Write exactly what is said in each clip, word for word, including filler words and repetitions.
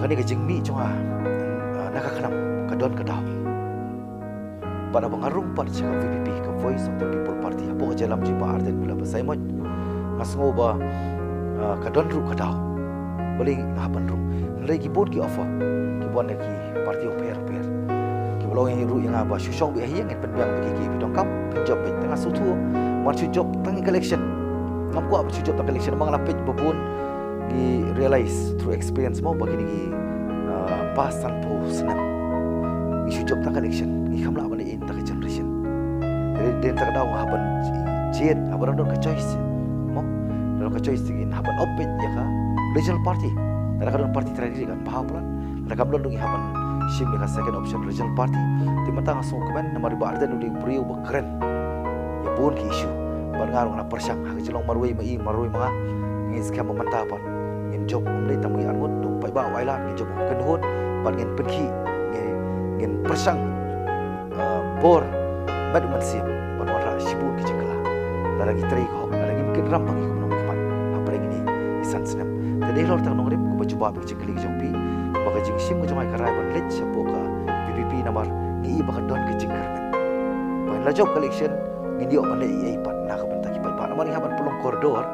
Kane ka jingmih jong nga, ah, na ka khnang ka don ka daw. Pat haba nga rung pat sha ka V P P, ka Voice of the People Party, hapoh ka jingïalam jong i Bah Ardent Miller Basaiawmoit, nga sngew ba, ah, ka don ruh ka daw. Balei nga hap ban rung? Hynrei ki bun ki offer kiba wan na ki party bapher bapher, kiba la ong ruh ïa nga ba shu shong beit ha ïing, ngin pynbiang beit ïa ki, phi donkam phin jop beit. Te nga sngewthuh, man shu jop tang ïa ka election. Ngam kwah ban shu jop tang ka election, ma nga la peit ba bun ngi realize through experience mo ba kine ki, ah, past sanphew snem ngi shu jop tang ka election, ngi kham lah ban leh ïa ita ka generation. Te dei na kata ka daw nga hap ban jied, haba don ka choice mo, don ka choice, te ngin hap ban opt ïa ka regional party. Lada ka don party trai, kan bha palat. Lada kam don, ngi hap ban shim ïa ka second option, regional party. Te mynta nga sngewkmen namar i Bah Ardent u dei u briew ba kren ïa bun ki issue. Bad nga ruh nga la pyrshang ha ka jinglong marwei ma i, marwei ma nga. Ngin skhem ba mynta pat ngin jop, ym dei tang ma ngi arngut, da u paidbah u ailad, ngin jop kynhun, bad ngin pynkhih, ngin, ngin pyrshang, uh, bor met mynsiem ban wanrah shibun ki jingkylla. Lada ngi trei ka hok, lada ngim kynram ma ngi kumno, ngi khmat hapdeng kine ki san snem. Te dei halor kata ka nongrim, kumba jubab ïa ka jingkylli ka jong phi, ba ka jingshim ka jong nga ka rai ban leit shapoh ka V P P namar ngi i ba ka don ka jingkyrmen ba ngin la jop ka election, ngin ïoh ban leh ei ei pat na ka bynta ki paidbah. Namar ngi hap ban pynlong koridor,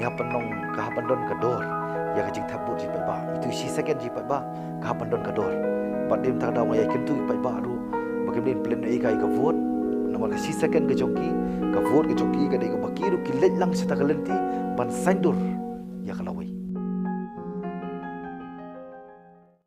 ngi hap ban long, ka hap ban don ka dor ïa ka jingthep vote jong ki paidbah. Itu shi second jong ki paidbah, ka hap ban don ka dor. Bad dei na kata ka daw nga ïakyntu ïa ki paidbah ruh ba kim dei ban pynlehnohei ïa ka vote, namar ka shi second ka jong ki, ka vote ka jong ki ka dei kaba ki ruh ki leit lang sha kata ka lynti ban saiñdur ïa ka lawei.